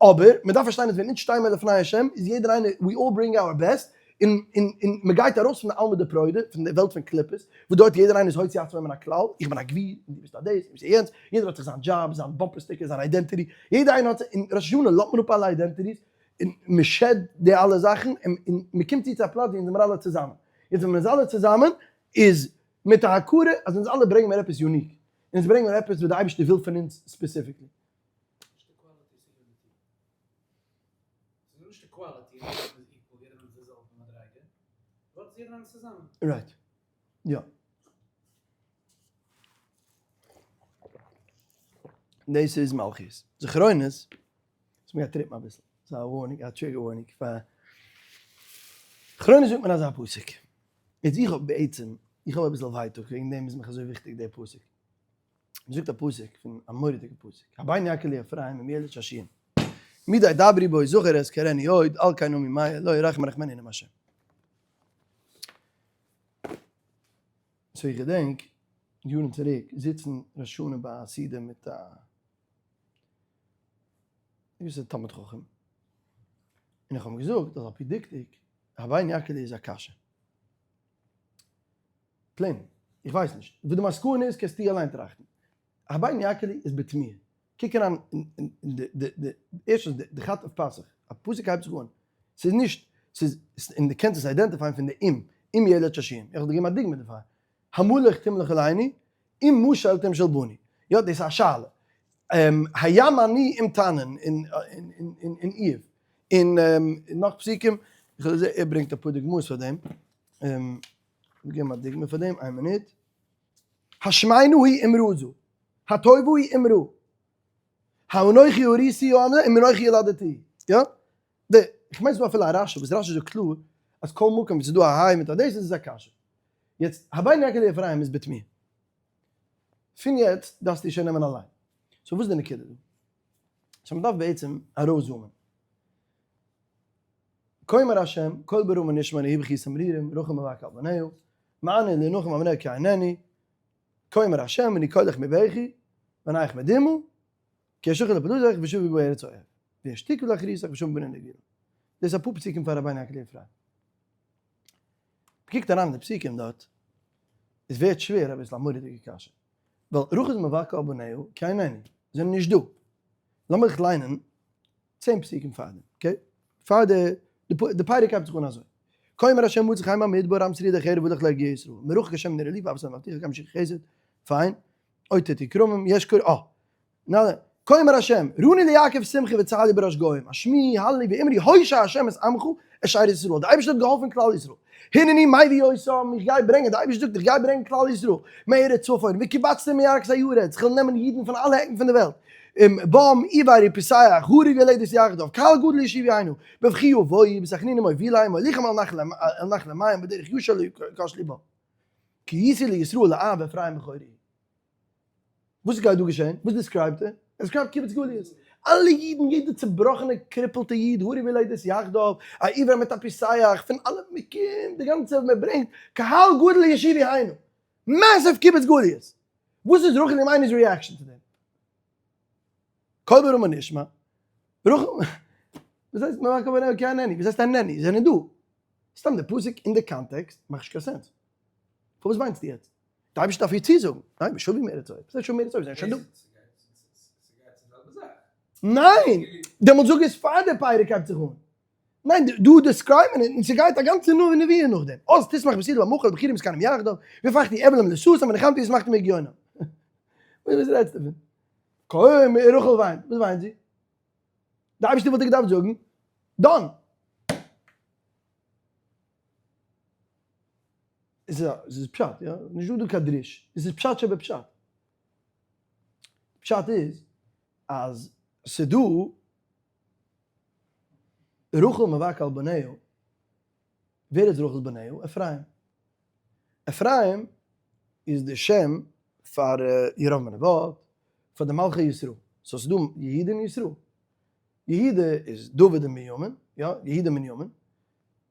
אבער מען דארף פארשטיין אז ווען אונז שטייען מיר לפני השם איז יעדער איינער we all bring our best, און און און מען גייט ארויס פון די עלמא דפרודא, פון די וועלט פון קליפות, וואס דארט יעדער איינער איז הוציא עצמו מן הכלל, איך בין א גביר, און דו ביסט א דאס, און ביסט א יענץ, יעדער האט זיך זיין דזשאב, זיין bumper sticker, זיין identity, יעדער איינער האט זיך, און ראש השנה לאזט מען אפ אלע identities, און מען shed די אלע זאכן, און און מען קומט צו צו א פלאץ ווי אונז זעמיר אלע צוזאמען. יעצט ווען מען איז אלע צוזאמען, איז מיט א הכרה אז אונז אלע ברענגען מיר עפעס unique, אונז ברענגען מיר עפעס וואס די אייבערשטער וויל פון אונז specifically. נישט די quality ס'איז unity. ס'איז נישט די quality יעדער איינער איז equal יעדער איינער איז די זעלבע מדריגה. וואס איז יעדער איינער צוזאמען? right. יא. דאס איז מלכיות. זכרונות, עס מיר טריפן אביסל. ס'איז א warning, א trigger warning פאר זכרונות זאגט מען אזא פסוק. יעצט איך האב בעצם, איך האב אביסל ווייטאג וועגן דעם איז מיך אזוי וויכטיג דער פסוק. מ'זאגט א פסוק פון א מורא'דיגע פסוק, הבן יקר לי אפרים אם ילד שעשועים. מדי דברי בו זכור אזכרני עוד, על כן נעמי מאי לא ירחם רחמני נאם השם. so איך געדענק יארן צוריק זיצן ראש השנה ביי א סעודה מיט א געוויסע תלמיד חכם, און איך האב אים געזאגט אז על פי דקדוק הבן יקיר לי איז א קשיא. plain, איך ווייס נישט וואס די מסקנא איז קענסטו אליין טראכטן. הבן יקיר לי איז בתמיהה. קוק אריין אין די די ערשטנס די חטף פתח, א פסוק הייבט זיך אן, ס'איז נישט, ס'איז, און דו קענסט עס identify ען פון די אם, אם ילד שעשועים, איך וועל דיר געבן א דוגמא דערפאר, המלוך תמלוך עלינו, אם משל תמשל בנו, יא דאס איז א שאלה, הים אני אם תענן אין איוב, און נאך פסוקים, איך זע ער ברענגט אפאר דוגמאות פאר דעם, איך וועל געבן א דוגמא פאר דעם, איין מינוט. השמנה היא אם רזה, הטובה היא אם רעה, האנכי הריתי העם הזה אם אנכי ילדתיהו, יא? די, איך מיין ס'איז דא אפילו א רשי וואס רשי זאגט קלאר אז כל מקום ווי ס'איז דא א היי מיט א דאס איז עס א קשיא. יעצט, הבן יקיר לי אפרים איז בתמיהה. פון יעצט דארפסטו שוין נעמען אליין. so וואס איז די נקודה דא? so מ'דארף בעצם ארויס zoom ען. כה אמר ה', קול ברמה נשמע נהי בכי תמרורים, רחל מבכה על בניה, מה אני לנחם על בניה כי אינני, כה אמר ה', מני קולך מבכי, ועיניך מדמעה, כי אשכח לפדותך ושבי בארץ אויב, ויש תקוה לאחריתך ושוב בנים לגבולם. דאס איז אפאר פסוקים פאר רבינו הק' אפרים. מ'קוקט אריין אין די פסוקים דארט, עס ווערט שווער אביסל א מורא'דיגע קשיא. ווייל רחל מבכה על בניה כי איננו, זענען נישט דא. לאמיך ליינען 10 פסוקים פארדעם, okay? פאר די, די פרק הייבט זיך אן אזוי. כה אמר השם מצא חן במדבר עם שריד החרב הלך להרגיע ישראל. מרחוק השם נראה לי ואפס מבטיח גם שיח חסד. פיין. אוי תתי כרמים, יש קור, אה. נא, כה אמר השם, רוני ליעקב שמחה וצהלי בראש גוים, השמיעי הללי ואמרי הושע השם את עמך את שארית ישראל. די אייבערשטער האט געהאלפן כלל ישראל. הנני מביא אותם, איך גיי ברענגען, די אייבערשטער זאגט איך גיי ברענגען כלל ישראל, מארץ צפון, וקבצתם מירכתי הארץ, איך וועל נעמען אידן פון אלע עקן פון די וועלט, בם עור ופיסח, הרה ויולדת יחדיו, קהל גדול ישובו הנה, בבכי יבואו, בתחנונים אובילם, ואוליכם אל נחלי מים, בדרך ישר לא יכשלו בם. כי הייתי לישראל לאב ואפרים בכורי. וואס גייט דא געשען? וואס describe ט ער? ער describe ט קיבוץ גליות. אלע אידן, יעדע צובראכענע crippled ע איד, הרה ויולדת יחדיו, א עיוור מיט א פיסח, פון אלע מ'קומט, די גאנצע מ'ברענגט, קהל גדול ישובו הנה. massive קיבוץ גליות! וואס איז רחל אמנו'ס reaction צו דעם? קול ברמה נשמע. רחל, וואס הייסט מבכה על בניה כי איננו? וואס הייסט איננו? זענען דא. סתם די פסוק אין די context מאכט נישט קיין sense. פארוואס וויינסטו יעצט? די אייבערשטער דארף איר צוזאגן. ניין, ושבו מארץ אויב. וואס הייסט ושבו מארץ אויב? זענען שוין דא. ניין! דעמאלטס זאג עס פאר די פרק הייבט זיך אן. ניין, דא describe מען און ס'גייט א גאנצע נבואה נאכדעם. אז תשמח בתולה במחול ובכירים מתקנאים יחדיו, והפכתי אבלם לששון ונחמתי ושמחתי מהגיונם. וואס רעדסטו פון? קוים רחל וויינט. וואס וויינט זי? די אייבערשטער וואלט איר געדארפט זאגן, done. עס איז פשט, יא? נישט דא דא קיין דרוש. עס איז פשט שבפשט. פשט איז אז ס'דא רחל מבכה על בניה, ווער איז רחל'ס בניה? אפרים. אפרים איז די שם פאר ירבעם בן נבט, פאר די מלכי ישראל. so ס'איז דא יהודה און ישראל. יהודה איז דוד און בנימין, יא, יהודה און בנימין.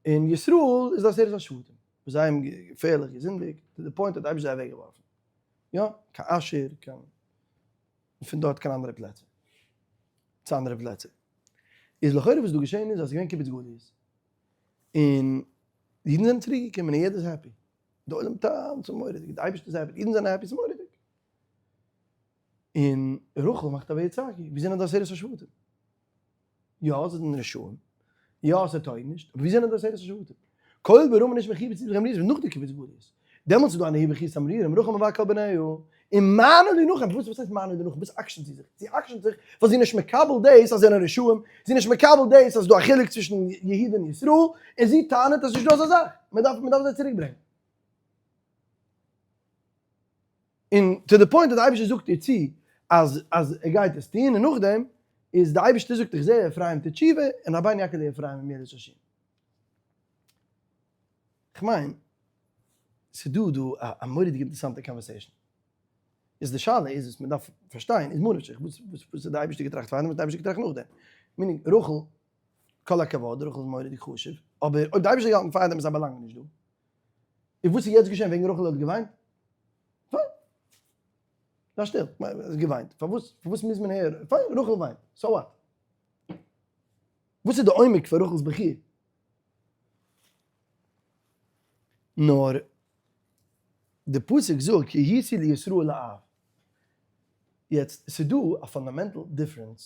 און ישראל איז די עשרת השבטים, וואס זיי האבן געפערליך געזינדיגט, to the point האט די אייבערשטער זיי אוועקגעווארפן. יא, קיין אשור, קיין, און פון דארט קיין אנדערע פלעצער. צו אנדערע פלעצער. איז לכאורה וואס דא געשען איז אז ס'איז געווען קיבוץ גליות. און די אידן זענען צוריק געקומען און יעדער איז happy. די עולם טאנצט מורא'דיג, די אייבערשטער איז happy, די אידן זענען happy, ס'איז מורא'דיג. און רחל מאכט א ויצעקו, ווי זענען די עשרת השבטים? יא, זיי זענען רשעים, יא, ס'טויג נישט, אבער ווי זענען די עשרת השבטים? קול ברמה נשמע נהי בכי תמרורים, נאך די קיבוץ גליות. דעמאלטס איז דא א נהי בכי תמרורים, רחל מבכה על בניה, און מענה לנחם, וואס הייסט מענה לנחם? וואס עקשנ'ט זי זיך? זי עקשנ'ט זיך ווייל זי איז נישט מקבל דאס אז זענען רשעים, זי איז נישט מקבל דאס אז ס'איז דא א חילוק צווישן יהודה און ישראל, און זי טענה'ט אז ס'נישט דא אזא זאך, מ'דארף מ'דארף זיי צוריק ברענגען. און to the point אז די אייבערשטער זאגט איר צו אז אז ער גייט עס טון, און נאכדעם איז די אייבערשטער זאגט איך זע אפרים טוט תשובה, און הבן יקיר לי אפרים אם ילד שעשועים. כ'מיין, ס'דא דא א מורא'דיג אינטערעסאנטע conversation. איז די שאלה איז וואס מ'דארף פארשטיין איז ממה נפשך, וואס וואס האט די אייבערשטער געטראכט פארדעם, וואס האט די אייבערשטער געטראכט נאכדעם? Meaning, רחל, כל הכבוד, רחל איז מורא'דיג חשוב, אבער אויב די אייבערשטער האט געהאלטן פאר דעם איז זיין באלאנג נישט דא. און וואס איז יעצט געשען וועגן רחל האט געוויינט? פיין. זיי שטיל. האט געוויינט. פארוואס פארוואס מוז מען הערן? פיין, רחל וויינט. So what? וואס איז די עומק פון רחל'ס בכי'? נאר די פסוק זאגט כי הייתי לישראל לאב. יעצט, ס'איז דא א fundamental difference.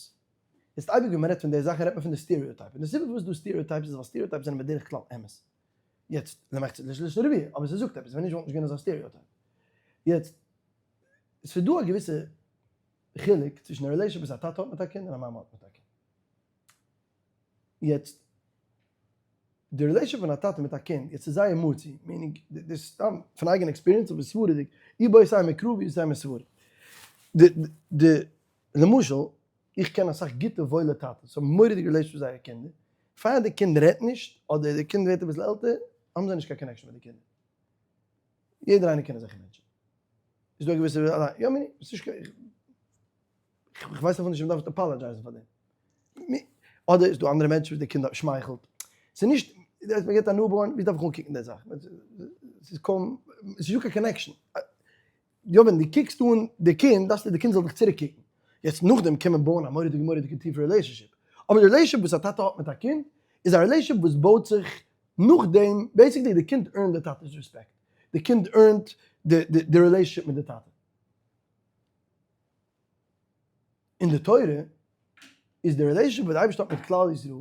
יעצט אייביג ווען מ'רעדט פון די זאכן רעדט מען פון די stereotype. און די סיבה פארוואס ס'איז דא stereotypes איז ווייל stereotypes זענען בדרך כלל אמת. יעצט, למחצה לשליש לרביע, אבער ס'זאגט עפעס, ווען נישט וואלט נישט געווען אזא stereotype. יעצט, ס'איז דא א געוויסע חילוק צווישן א relationship וואס א טאטע האט מיט א קינד און א מאמע האט מיט א קינד. יעצט, די relationship פון א טאטע מיט א קינד, יעצט איז זייער מצוי, meaning, דאס איז סתם פון אייגענע experience אבער סברה'דיג, איבעית אימא מקרא ואיבעית אימא סברא. די, די, למשל, איך קען אסאך גוטע וואוילע טאטעס האבן מורא'דיגע relationship מיט זייערע קינדער, פאר די קינד רעדט נישט, אדער די קינד ווערט אביסל עלטער, האבן זיי נישט קיין connection מיט די קינדער. יעדער איינער קען אזעלכע מענטשן. איז דא א געוויסע, יא, meaning, ס'נישט קיין, איך ווייס אפילו נישט אויב מ'דארף apologize ן פאר דעם. אדער איז דא אנדערע מענטשן וואס די קינד שמייכלט. ס'איז נישט, אז מ'געט א newborn, ווי דארף איך אנקוקן די זאך? ס'איז קוים, ס'איז נישטא קיין connection. יא ווען דו קוקסט אן די קינד דארפסטו די קינד זאל דיך צוריק קוקן. יעצט נאכדעם קען מען בויען א מורא'דיגע מורא'דיגע טיפע relationship. אבער די relationship וואס א טאטע האט מיט א קינד איז א relationship וואס בויט זיך נאכדעם, basically די קינד earn ט די טאטע'ס רעספעקט. די קינד earn ט די relationship מיט די טאטע. אין די תורה איז די relationship וואס די אייבערשטער האט מיט כלל ישראל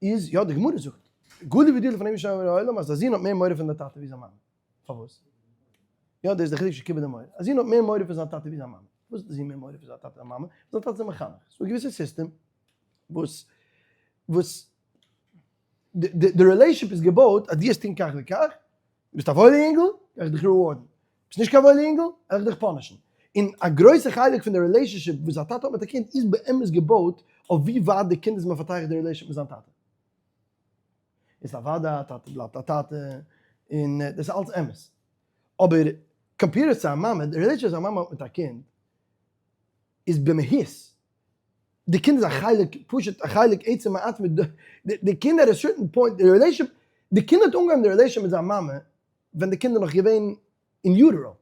איז, יא די גמרא זאגט, גלוי וידוע לפני מי שאומר העולם אז א זון האט מער מורא פון די טאטע ווי זיין מאמע. פארוואס? יא דאס איז די חידוש של כיבוד המורה. א זון האט מער מורא פון זיין טאטע ווי זיין מאמע. פארוואס האט די זון מער מורא פון זיין טאטע ווי זיין מאמע? ווייל זיין טאטע איז א מחנך. ס'איז דא א געוויסע סיסטעם וואס וואס די relationship איז געבויט אז דו וועסט טון כך וכך, ביסט א וואוילע אינגל, גיי איך דיך reward ן. ביסט נישט קיין וואוילע אינגל, וועל איך דיך punish ן. און א גרויסע חלק פון די relationship וואס א טאטע האט מיט א קינד איז באמת געבויט אויף ווי ווייט די קינד איז מפתח די relationship מיט זיין טאטע. איז אוודאי א טאטע בלייבט א טאטע, און דאס איז אלץ אמת. אבער compare עס צו א מאמע, די relationship וואס א מאמע האט מיט א קינד איז במהות, די קינד איז א חלק, פשוט א חלק עצם מעצמו, די קינד at a certain point, די relationship, די קינד האט אנגעהויבן די relationship מיט זיין מאמע ווען די קינד איז נאך געווען אין utero,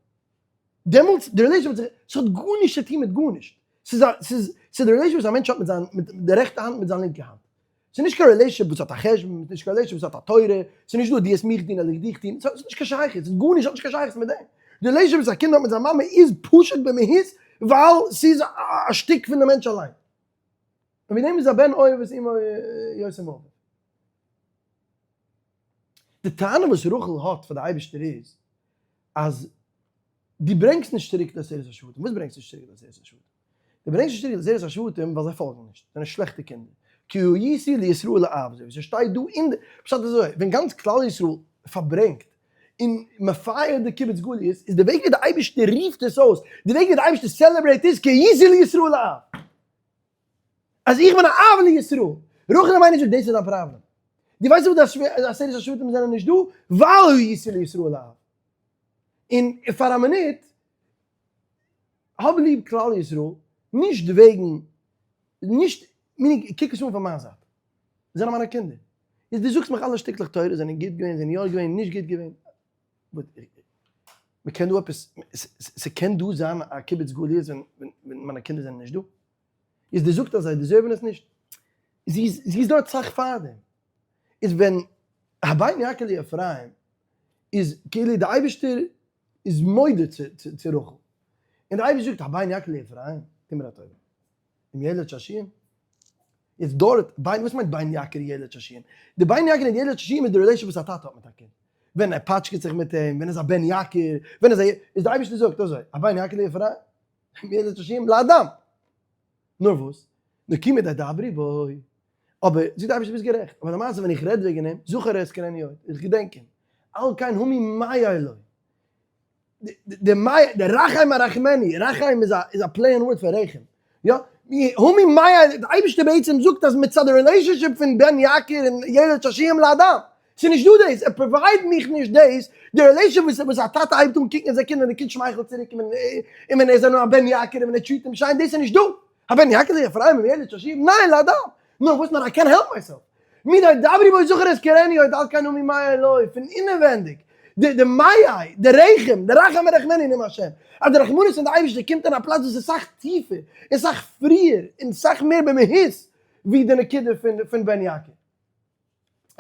דעמאלטס די relationship האט זיך, ס'האט גארנישט צו טון מיט גארנישט, ס'איז א, ס'איז, ס'איז די relationship וואס א מענטש האט מיט זיין, מיט די רעכטע האנט מיט זיין לינקע האנט. ס'איז נישט קיין relationship וואס האט א חשבון, ס'איז נישט קיין relationship וואס האט א תורה, ס'איז נישט דא דו וועסט מיך דינען וועל איך דיך דינען, ס'האט נישט קיין שייכות, ס'איז גארנישט האט נישט קיין שייכות מיט דעם. די relationship וואס א קינד האט מיט זיין מאמע איז פשוט במהות ווייל ס'איז א שטיק פון די מענטש אליין. און וועגן דעם איז א בן אוהב את אמו יותר מאביו. די טענה וואס רחל האט פאר די אייבערשטער איז אז דו ברענגסט נישט צוריק די עשרת השבטים, וואס ברענגסט נישט צוריק די עשרת השבטים? דו ברענגסט נישט צוריק די עשרת השבטים ווייל זיי פאלגן נישט, זענען שלעכטע קינדער, כי הייתי לישראל לאב, אזוי ווי ס'שטייט דא אין די, פשט איז אזוי, ווען גאנץ כלל ישראל פארברענגט און מ'פייערט די קיבוץ גליות, איז די וועג ווי די אייבערשטער רופט עס אויס, די וועג ווי די אייבערשטער celebrate איז כי הייתי לישראל לאב. אז איך בין א אב לישראל. רחל אמנו זאגט דאס איז דיין פראבלעם. דו ווייסט וואס די עשרת השבטים זענען נישט דא? ווייל הייתי לישראל לאב. און פאר א מינוט האב ליב כלל ישראל נישט וועגן נישט meaning קוק עס אן פון מיין זייט. זיי זענען מיינע קינדער. איז דו זאגסט מיך אלע שטיקלעך תורה זענען גוט געווען זענען יא געווען נישט גוט געווען. מ'קען דא עפעס, ס'קען דא זיין א קיבוץ גליות ווען מיינע קינדער זענען נישט דא? איז די זאגט אז זיי deserve ן עס נישט? זי איז דארט סאך פארדעם. איז ווען הבן יקיר לי אפרים איז כאילו די אייבערשטער איז מודה צו רחל, און די אייבערשטער זאגט הבן יקיר לי אפרים, טו מיר א טובה. אם ילד שעשועים? איז דארט בן, וואס מיינט בן יקיר ילד שעשועים? די בן יקיר און ילד שעשועים איז די relationship וואס א טאטע האט מיט א קינד. ווען ער פאטשקעט זיך מיט אים, ווען ער איז א בן יקיר, ווען ער איז א, איז די אייבערשטער זאגט אזוי, הבן יקיר לי אפרים, אם ילד שעשועים לאדם. נאר וואס? נאר כי מדי דברי בו. אבער, זאגט די אייבערשטער ביסט גערעכט, אבער למעשה ווען איך רעד וועגן אים, זכור אזכרנו עוד, איך געדענק אים. על כן המי מעי לו. די מיי די רחם הרחמני, רחם איז א איז א play on word פון רחם, יא, המי מעי די אייבערשטער בעצם זאגט אז מצד די relationship פון בן יקיר און ילד שעשועים לאדם, ס'איז נישט דא דאס, ער provide מיך נישט דאס, די relationship וואס וואס א טאטע הייבט אן קוקן אויף זיין קינד און די קינד שמייכלט צוריק און און ווען ער איז א בן יקיר און ווען ער treat אים שיין, דאס איז נישט דא, הבן יקיר לי אפרים אם ילד שעשועים, ניין לאדם. נאר וואס נאר איי קענט העלפ מייסעלף, מדי דברי בו זכר אזכרני עוד על כן נאמי מעי אלוהי, פון אינעווענדיג, די די מעי, די רחם, די רחם ירחמני נאם השם, אז די רחמנות פון די אייבערשטער קומט אין א פלאץ וואס איז סאך טיפער, און סאך פריער, און סאך מער במהות, ווי די נקודה פון פון בן יקיר.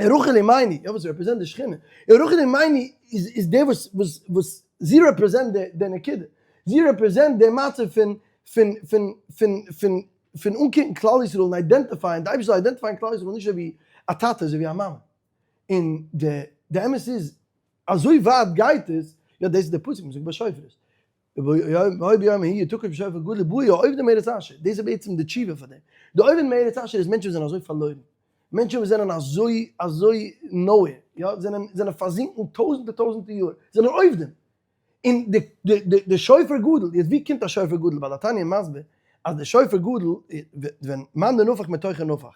און רחל אמנו, יא וואס represent די שכינה, און רחל אמנו איז איז דער וואס וואס וואס זי represent די די נקודה, זי represent די מצב פון פון פון פון פון פון אנקוקן כלל ישראל און identify ען, די אייבערשטער זאל identify ען כלל ישראל נישט אזוי ווי א טאטע אזוי ווי א מאמע, און די די אמת איז אזוי ווייט גייט עס, יא דאס איז די פסוק מ'זאגט ביי שופרות, והיה ביום ההוא יתקע בשופר גדול ובאו האובדים מארץ אשור, דאס איז בעצם די תשובה פאר דעם, די אובדים מארץ אשור איז מענטשן וואס זענען אזוי פארלוירן, מענטשן וואס זענען אזוי אזוי nowhere, יא, זענען זענען פארזינקן טויזנטער טויזנטער יאר, זענען אובדים, און די די די די שופר גדול, יעצט ווי קומט א שופר גדול, בעל התניא מסביר אז די שופר גדול ווען מאן דנפח מתוכו נפח,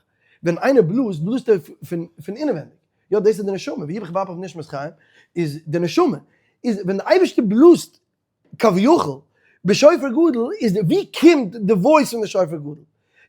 ווען איינער בלאזט, בלאזט ער פון פון אינעווענדיג, יא דאס איז די נשמה, ויפח באפיו נשמת חיים, איז די נשמה, איז ווען די אייבערשטער בלאזט כביכול בשופר גדול, איז די ווי קומט די voice פון די שופר גדול?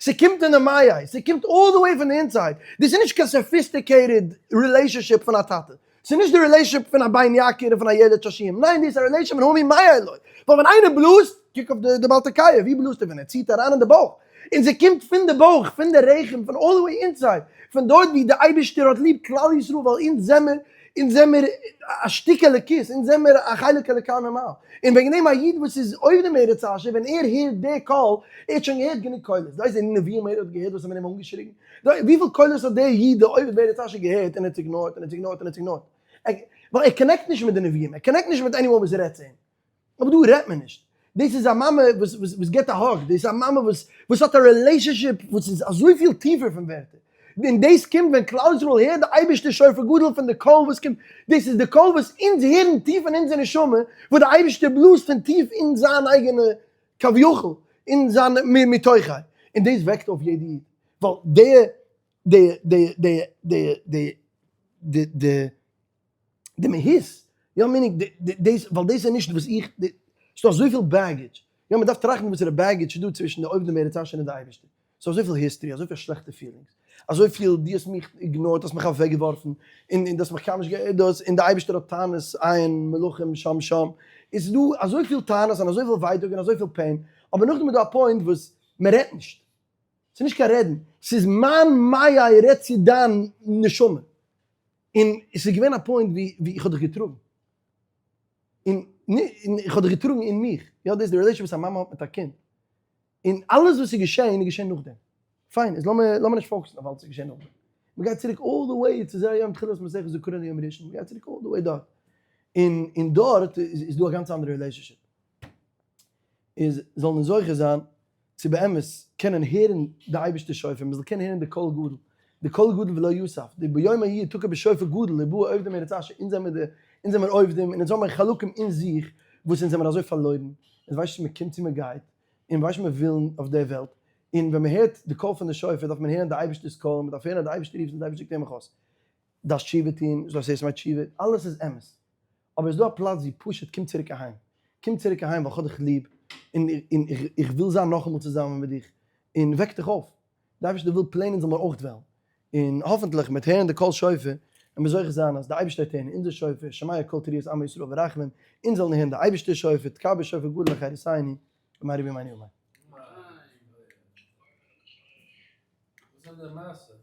ס'קומט אין די מעי, ס'קומט all the way פון די inside, דאס איז נישט קיין sophisticated relationship פון א טאטע, ס'איז נישט די relationship פון א בן יקיר און פון א ילד שעשועים, ניין דאס איז א relationship פון המי מעי אלוהי, ווייל ווען איינער בלאזט, קוק אויף די בעל תוקע, ווי בלאזט ער ווען ער ציט אריין אין די בויך, און ס'קומט פון די בויך, פון די רחם, פון all the way inside, פון דארט ווי די אייבערשטער האט ליב כלל ישראל ווייל אונז זעמער, אונז זעמער א שטיק אלוקות, אונז זעמער א חלק אלוקי ממעל, און וועגן דעם א איד וואס איז אובדים מארץ אשור, ווען ער הערט די קול, ער האט שוין געהערט גענוג קולות, דא איז די נביאים ער האט געהערט וואס האבן אים אנגעשריגן, וויפיל קולות האט דער איד דער אובד בארץ אשור געהערט און ער האט ignore ט און ער האט ignore ט און ער האט ignore ט, ווייל ער connect נישט מיט די נביאים, ער connect נישט מיט anyone וואס רעדט צו אים, אבער דא רעדט מען נישט, דאס איז א מאמע וואס וואס גיבט א hug, דאס איז א מאמע וואס וואס האט א relationship וואס איז אזויפיל טיפער פון ווערטער, און דאס קומט ווען כלל ישראל הערט די אייבערשטער שופר גדול פון די קול וואס קומט, דאס איז די קול וואס אונז הערן טיף אין אונזער נשמה, וואס די אייבערשטער בלאזט פון טיף אין זיין אייגענע כביכול, אין זיין מתוכו, און דאס וועקט אויף יעדע איד, ווייל די די די די די די די די די מהות, יא meaning דאס, ווייל דאס איז נישט וואס איך, ס'דא אזויפיל baggage, יא מ'דארף טראכטן וואסערע baggage איז דא צווישן די אובדים מארץ אשור און די אייבערשטער, ס'דא אזויפיל history, אזויפיל שלעכטע feelings, אזויפיל דו האסט מיך ignored, האסט מיך אוועקגעווארפן, און דו האסט מיך קיינמאל נישט דאס, און די אייבערשטער האט טענות, אין מלכים שם שם, עס איז דא אזויפיל טענות און אזויפיל ווייטאג און אזויפיל pain, אבער נאכדעם איז דא א point וואס מ'רעדט נישט, ס'איז נישט קיין רעדן, ס'איז מיין מעי רעדט צו דיין נשמה, און עס איז געווען א point ווי איך האב דיך געטראגן, און איך האב דיך געטראגן אין מיך, יא דאס איז די relationship וואס א מאמע האט מיט א קינד, און אלעס וואס איז געשען איז געשען נאכדעם, פיין איז לאמיר לאמיר נישט focus ן אויף אלעס וואס איז געשען נאכדעם, מען גייט צוריק all the way צו זה היום תחילת מעשיך זכרון ליום ראשון, מען גייט צוריק all the way דארט, און און דארט איז דא א גאנץ אנדערע relationship. איז זאלן מיר זוכה זיין צו באמת קענען הערן די אייבערשטער שופר, מען זאל קענען הערן די קול גדול, די קול גדול ולא יסף, די ביום ההוא יתקע בשופר גדול ובאו האובדים מארץ אשור, אונז זעמיר די, אונז זעמיר אובדים און אונז האמיר חלקים אין זיך וואס אונז זעמיר אזוי פארלוירן, אונז ווייסט נישט מען קומט צו מען גייט, און ווייסט מען ווילן אויף דער וועלט, און ווען מען הערט די קול פון די שופר דארף מען הערן די אייבערשטער'ס קול, און מען דארף הערן אז די אייבערשטער רופט און די אייבערשטער קוקט מיך אויס, דארפסט תשובה טון, זאלסט ערשט מיין תשובה, אלעס איז אמת, אבער עס איז דא א פלאץ ווי פשוט קום צוריק אהיים, קום צוריק אהיים ווייל כ'האב דיך ליב, און איך וויל זיין נאכאמאל צוזאמען מיט דיך, און וועק דיך אויף, די אייבערשטער וויל plain אונז זאל מיר אויך וועלן, און האפענטליך מיט הערן די קול שופר, וועלן מיר זוכה זיין אז די אייבערשטער וועט הערן אונזער שופר, שומע קול תרועת עמו ישראל ברחמים, אונז זאלן הערן די אייבערשטער'ס שופר, תקע בשופר גדול לחירותינו, במהרה בימינו אמן. וואס איז די מעשה?